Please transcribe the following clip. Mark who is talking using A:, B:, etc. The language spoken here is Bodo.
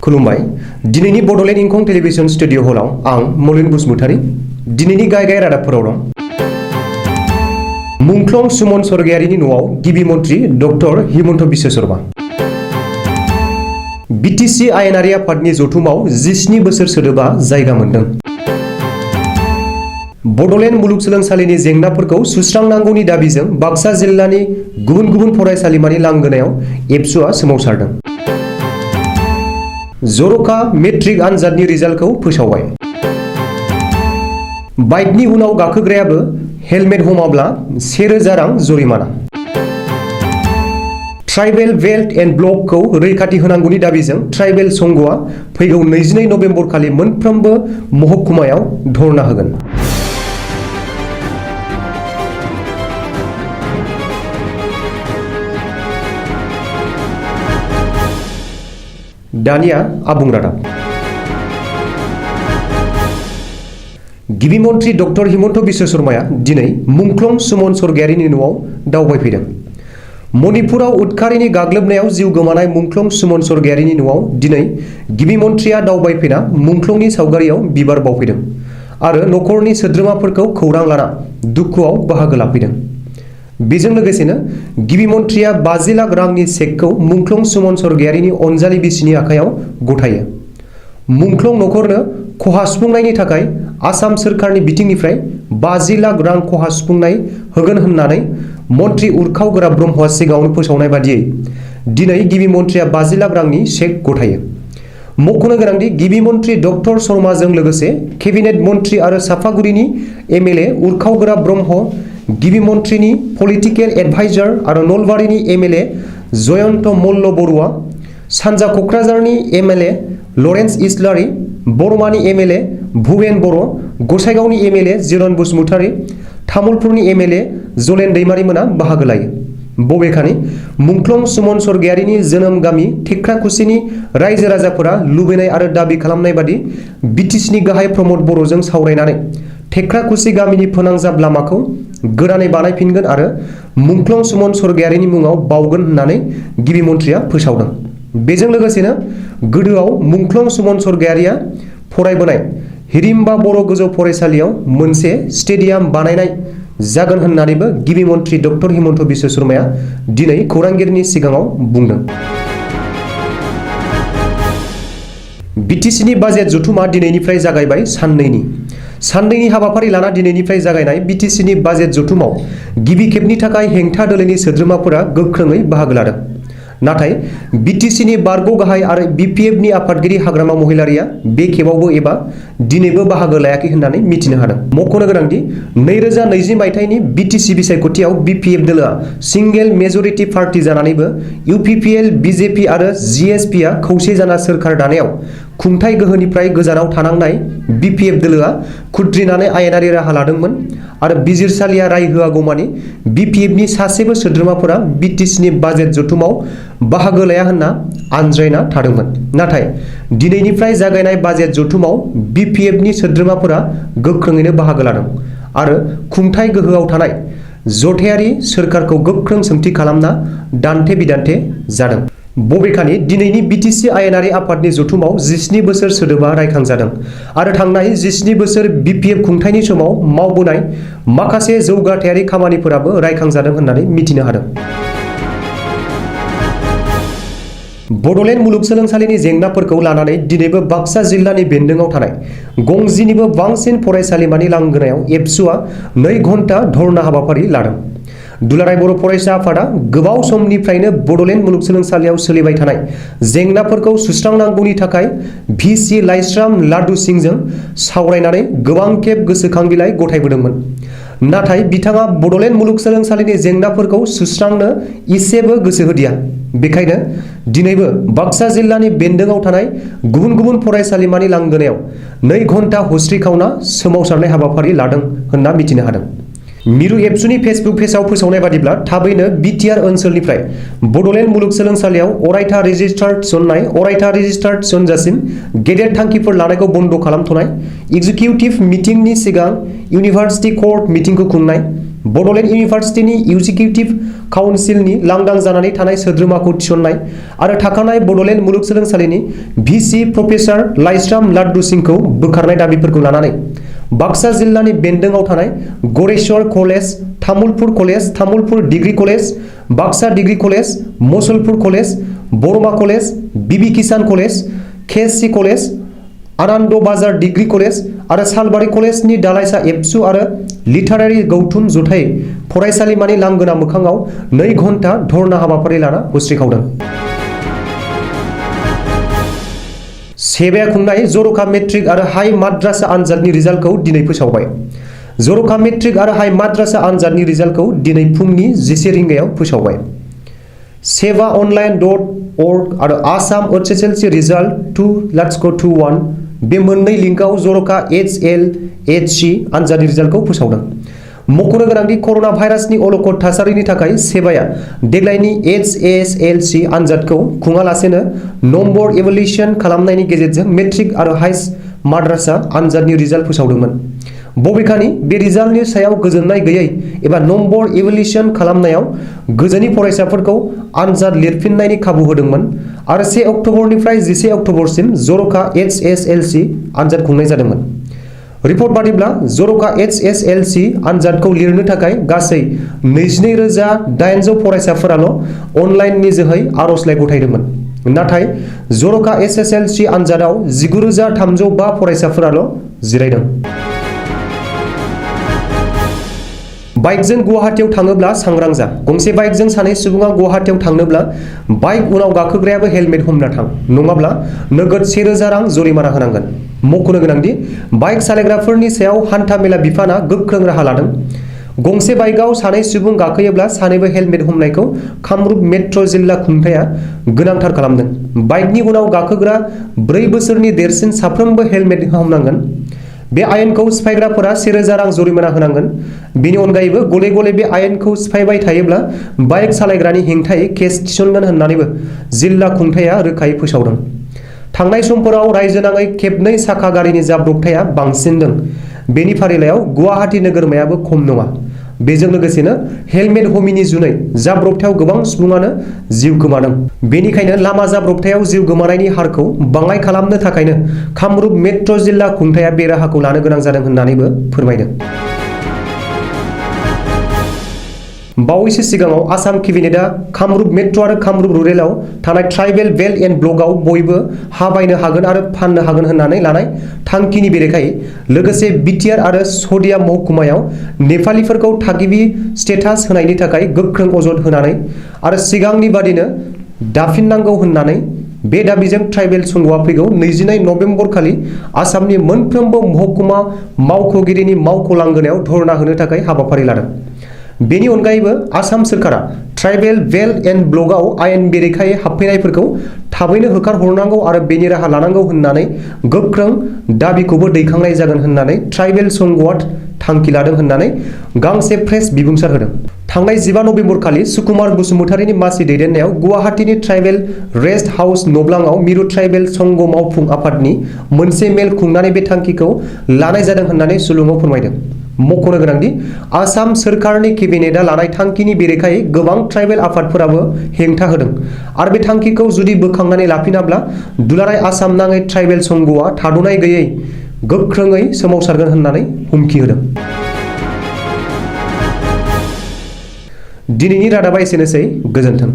A: खुलुमबाय दिनैनि बडलेण्ड इंखं टेलिभिजन स्टुडिअ हलाव आं मलिन बसुमतारी दिनैनि गाय रादाबफोराव दं। मुंख्लं सुमन स्वर्गियारिनि न'आव गिबि मन्थ्रि डक्टर हिमन्त बिश्व शर्मा। बिटिसि आयेनारि आफादनि जथुमाव 17 बोसोर सोदोबा जायगा मोनदों। बडलेण्ड मुलुगसोलोंसालिनि जेंनाफोरखौ सुस्रांनांगौनि दाबिजों बाक्सा जिल्लानि गुबुन गुबुन फरायसालिमानि लांगोनायाव एबसुआ सोमावसारदों। जर'खा मेट्रिक आनजादनि रिजाल्टखौ फोसावबाय। बाइकनि उनाव गाखोग्रायाबो हेलमेट हमाब्ला 1000 रां जरिमाना। ट्राइबेल बेल्ट एन्ड ब्लकखौ रैखाथि होनांगौनि दाबिजों ट्राइबेल संघआ फैगौ 22 नभेम्बर खालि मोनफ्रोमबो महकुमायाव धरना होगोन। दानिया आबुं रादाब। गिबि मन्थ्रि डक्टर हिमन्त बिश्व शर्माया दिनै मुंख्लं सुमन स्वर्गियारिनि न'आव दावबायफैदों। मणिपुराव उदखारिनि गाग्लोबनायाव जिउ गोमानाय मुंख्लं सुमन स्वर्गियारिनि न'आव दिनै गिबि मन्थ्रिया दावबायफैना मुंख्लंनि सावगारियाव बिबार बावफैदों आरो नखरनि सोद्रोमाफोरखौ खौरां लाना दुखुआव बाहागो लाफैदों। बेजों लोगोसेनो गिबि मन्थ्रिया 50 लाख रांनि चेकखौ मुंख्लं सुमन स्वर्गियारिनि अनजालि बिसिनि आखायाव गथायो। मुंख्लं नखरनो खहा सुफुंनायनि थाखाय आसाम सोरखारनि बिथिंनिफ्राय 50 लाख रां खहा सुफुंनाय होगोन होननानै मन्थ्रि उरखाव ब्रह्मआ सिगाङावनो फोसावनाय बादियै दिनै गिबि मन्थ्रिया 50 लाख रांनि चेक गथायो। मख'नो गोनांदि गिबि मन्थ्रि डक्टर शर्माजों लोगोसे केबिनेट मन्थ्रि आरो साफागुरिनि एमएलए उरखाव ब्रह्म, गिबि मन्थ्रिनि पलिटिकेल एडभाइजार आरो नलबारिनि एमएलए जयन्त मल्ल बरुवा, सानजा कक्राझारनि एमएलए लरेन्स इस्लारि, बरमानि एमएलए भुबेन बर', गसाइगावनि एमएलए जिरन बसुमतारी, तामुलपुरनि एमएलए जलेन दैमारिमोना बाहागो लायो। बबेखानि मुंख्लं सुमन स्वर्गियारिनि जोनोम गामि थेख्राखुसिनि रायजो राजाफोरा लुबैनाय आरो दाबि खालामनाय बादि बिटिसिनि गाहाय प्रमद बर'जों सावरायनानै थेख्राखुसि गामिनि फोनांजाब लामाखौ गोदानै बानायफिनगोन आरो मुंख्लं सुमन स्वर्गियारिनि मुङाव बावगोन होननानै गिबि मन्थ्रिया फोसावदों। बेजों लोगोसेनो गोदोआव मुंख्लं सुमन स्वर्गियारिया फरायबोनाय हिरिम्बा बर' गोजौ फरायसालियाव मोनसे स्टेडियाम बानायनाय जागोन होननानैबो गिबि मन्थ्रि डक्टर हिमन्त बिश्व शर्माया दिनै खौरांगिरिनि सिगाङाव बुंदों। बिटिसिनि बाजेट जथुमा दिनैनिफ्राय जागायबाय साननैनि हाबाफारि लाना दिनैनिफ्राय जागायनाय बिटिसिनि बाजेट जथुमाव गिबि खेबनि थाखाय हेंथा दोलोनि सोद्रोमाफोरा गोख्रोङै बाहागो लादों। नाथाय बिटिसिनि बारग' गाहाय आरो बिपिएफनि आफादगिरि हाग्रामा महिलारिया बे खेबावबो एबा दिनैबो बाहागो लायाखै होननानै मिथिनो हादों। मख'नो गोनांदि 2020 मायथाइनि बिटिसि बिसायख'थियाव बिपिएफ दोलोआ सिंगेल मेजरिटि पार्टी जानानैबो इउपिपिएल, बिजेपि आरो जिएसपिआ खौसे जाना सोरखार दानायाव खुंथाय गोहोनिफ्राय गोजानाव थानांनाय बिपिएफ दोलोआ खुद्रिनानै आयेनारि राहा लादोंमोन आरो बिजिरसालिया राय होआगौमानि बिपिएफनि सासेबो सोद्रोमाफोरा बिटिसिनि बाजेट जथुमाव बाहागो लाया होनना आनज्रायना थादोंमोन। नाथाय दिनैनिफ्राय जागायनाय बाजेट जथुमाव बिपिएफनि सोद्रोमाफोरा गोख्रोङैनो बाहागो लादों आरो खुंथाय गोहोआव थानाय जथायारि सोरखारखौ गोख्रों सोंथि खालामना दान्थे बिदान्थे जादों। बबेखानि दिनैनि बिटिसि आयेनारि आफादनि जथुमाव 17 बोसोर सोदोबा रायखांजादों आरो थांनाय 17 बोसोर बिपिएफ खुंथायनि समाव मावबोनाय माखासे जौगाथायारि खामानिफोराबो रायखांजादों होननानै मिथिनो हादों। बडलेण्ड मुलुगसोलोंसालिनि जेंनाफोरखौ लानानै दिनैबो बाक्सा जिल्लानि बेन्दोङाव थानाय गंजिनिबो बांसिन फरायसालिमानि लांगोनायाव एबसुआ 2 घन्टा धरना हाबाफारि लादों। दुलाराय बर' फरायसा आफादा गोबाव समनिफ्रायनो बडलेण्ड मुलुगसोलोंसालियाव सोलिबाय थानाय जेंनाफोरखौ सुस्रांनांगौनि थाखाय भिसि लाइस्राम लाडु सिंहजों सावरायनानै गोबां खेब गोसोखां बिलाइ गथायबोदोंमोन। नाथाय बिथाङा बडलेण्ड मुलुगसोलोंसालिनि जेंनाफोरखौ सुस्रांनो इसेबो गोसो होदिया। बेखायनो दिनैबो बाक्सा जिल्लानि बेन्दोङाव थानाय गुबुन गुबुन फरायसालिमानि लांगोनायाव 2 घन्टा हस्रि खावना सोमावसारनाय हाबाफारि लादों होनना मिथिनो हादों। मिरु एबसुनि फेसबुक पेजआव फोसावनाय बादिब्ला थाबैनो बिटिआर ओनसोलनिफ्राय बडलेण्ड मुलुगसोलोंसालियाव अरायथा रेजिस्टार्ड थिसनजासिम गेदेर थांखिफोर लानायखौ बन्द खालामथ'नाय, एग्जिकिउटिभ मिटिंनि सिगां इउनिभार्सिटि कर्ट मिटिंखौ खुंनाय, बड'लेण्ड इउनिभार्सिटिनि इउजिकिउटिभ काउन्सिलनि लांदां जानानै थानाय सोद्रोमाखौ थिसननाय आरो थाखानाय बड'लेण्ड मुलुगसोलोंसालिनि भिसि प्रफेसार लाइस्राम लाड्डु सिंहखौ बोखारनाय दाबिफोरखौ लानानै बाक्सा जिल्लानि बेन्दोंआव थानाय Goreswar college, Tamulpur degree college, Baksa degree college, Musalpur college, Barama college, BB Kishan college, KSC college, Ananda Bazar degree college आरो सालबारि कलेजनि दालाइसा एबसु आरो लिटारारि गौथुम जथाय फरायसालिमानि लांगोना मोखाङाव 2 घन्टा धरना हाबाफारि लाना होस्रिखावदों। सेबाया खुंनाय जर'खा मेट्रिक आरो हाइ माद्रासा आनजादनि रिजाल्टखौ दिनै फोसावबाय। जर'खा मेट्रिक आरो हाइ माद्रासा आनजादनि रिजाल्टखौ दिनै फुंनि 11 रिंगायाव फोसावबाय। sevaonline.org आरो आसाम एसएसएलसि रिजाल्ट 2021 बे मोननै लिंकआव जर'खा HLHC आनजादनि रिजाल्टखौ फोसावदों। मख'नो गोनांदि कर'ना भाइरासनि अलखद थासारिनि थाखाय सेबाया देग्लायनि HSLC आनजादखौ खुङालासेनो नम्बर इभ्यालुएसन खालामनायनि गेजेरजों मेट्रिक आरो हाइ माद्रासा आनजादनि रिजाल्ट फोसावदोंमोन। बबेखानि बे रिजाल्टनि सायाव गोजोननाय गैयै एबा नम्बर इभ्यालुएसन खालामनायाव गोजोनि फरायसाफोरखौ आनजाद लिरफिननायनि खाबु होदोंमोन आरो 1 अक्ट'बरनिफ्राय 11 अक्ट'बरसिम जर'खा HSLC आनजाद खुंनाय जादोंमोन। रिपर्ट बादिब्ला जर'खा HSLC आनजादखौ लिरनो थाखाय गासै 22,800 फरायसाफोराल' अनलाइननि जोहै आर'जलाइ गथायदोंमोन। नाथाय जर'खा SSLC आनजादाव 19,305 फरायसाफोराल' जिरायदों। बाइकजों गुवाहाटीयाव थाङोब्ला सांग्रां जा। गंसे बाइकजों सानै सुबुङा गुवाहाटीयाव थांनोब्ला बाइक उनाव गाखोग्रायाबो हेलमेट हमना थां, नङाब्ला नोगोद 1,000 रां जरिमाना होनांगोन। मख'नो गोनांदि बाइक सालायग्राफोरनि सायाव हान्था-मेला बिफाना गोख्रों राहा लादों। गंसे बाइकआव सानै सुबुं गाखोयोब्ला सानैबो हेलमेट हमनायखौ कामरुप मेट्र' जिल्ला खुंथाया गोनांथार खालामदों। बाइकनि उनाव गाखोग्रा 4 बोसोरनि देरसिन साफ्रोमबो हेलमेट हमनांगोन। बे आयेनखौ सिफायग्राफोरा 1,000 रां जरिमाना होनांगोन। बेनि अनगायैबो गले-गले बे आयेनखौ सिफायबाय थायोब्ला बाइक सालायग्रानि हेंथायै केस थिसनगोन होननानैबो जिल्ला खुंथाया रोखायै फोसावदों। थांनाय समफोराव रायजोनाङै खेबनै साखा गारिनि जाब्रबथाया बांसिनदों। बेनि फारिलाइयाव गुवाहाटी नोगोरमायाबो खम नङा। बेजों लोगोसेनो हेलमेट हमिनि जुनै जाब्रबथायाव गोबां सुबुङानो जिउ गोमादों। बेनिखायनो लामा जाब्रबथायाव जिउ गोमानायनि हारखौ बाङाइ खालामनो थाखायनो कामरुप मेट्र' जिल्ला खुंथाया बे राहाखौ लानो गोनां जादों होननानैबो फोरमायदों। बावैसो सिगाङाव आसाम केबिनेटआ कामरुप मेट्र' आरो कामरुप रुरेलाव थानाय ट्राइबेल बेल्ट एन्ड ब्लकआव बयबो हा बायनो हागोन आरो फाननो हागोन होननानै लानाय थांखिनि बेरेखायै लोगोसे बिटिआर आरो सदिया महकुमायाव नेपालिफोरखौ थागिबि स्टेटास होनायनि थाखाय गोख्रों अजद होनानै आरो सिगांनि बादिनो दाफिननांगौ होननानै बे दाबिजों ट्राइबेल संघआ फैगौ 22 नबेम्बर खालि आसामनि मोनफ्रोमबो महकुमा मावख'गिरिनि मावख' लांगोनायाव धरना होनो थाखाय हाबाफारि लादों। बेनि अनगायैबो आसाम सोरखारा ट्राइबेल बेल्ट एन्ड ब्लकआव आयेन बेरेखायै हाबफैनायफोरखौ थाबैनो होखारहरनांगौ आरो बेनि राहा लानांगौ होननानै गोख्रों दाबिखौबो दैखांनाय जागोन होननानै ट्राइबेल संघआ थांखि लादों होननानै गांसे प्रेस बिबुंसार होदों। थांनाय 15 नबेम्बर खालि सुकुमार बसुमतारीनि मासि दैदेननायाव गुवाहाटीनि ट्राइबेल रेस्ट हाउस नब्लाङाव मिरु ट्राइबेल संघ मावफुं आफादनि मोनसे मेल खुंनानै बे थांखिखौ लानाय जादों होननानै सुलुङाव फोरमायदों। मख'नो गोनांदि आसाम सोरखारनि केबिनेटआ लानाय थांखिनि बेरेखायै गोबां ट्राइबेल आफादफोराबो हेंथा होदों आरो बे थांखिखौ जुदि बोखांनानै लाफिनाब्ला दुलाराय आसाम नाङै ट्राइबेल संघआ थाद'नाय गैयै गोख्रोङै सोमावसारगोन होननानै हुमखि होदों। दिनैनि रादाबा एसेनोसै। गोजोन्थों।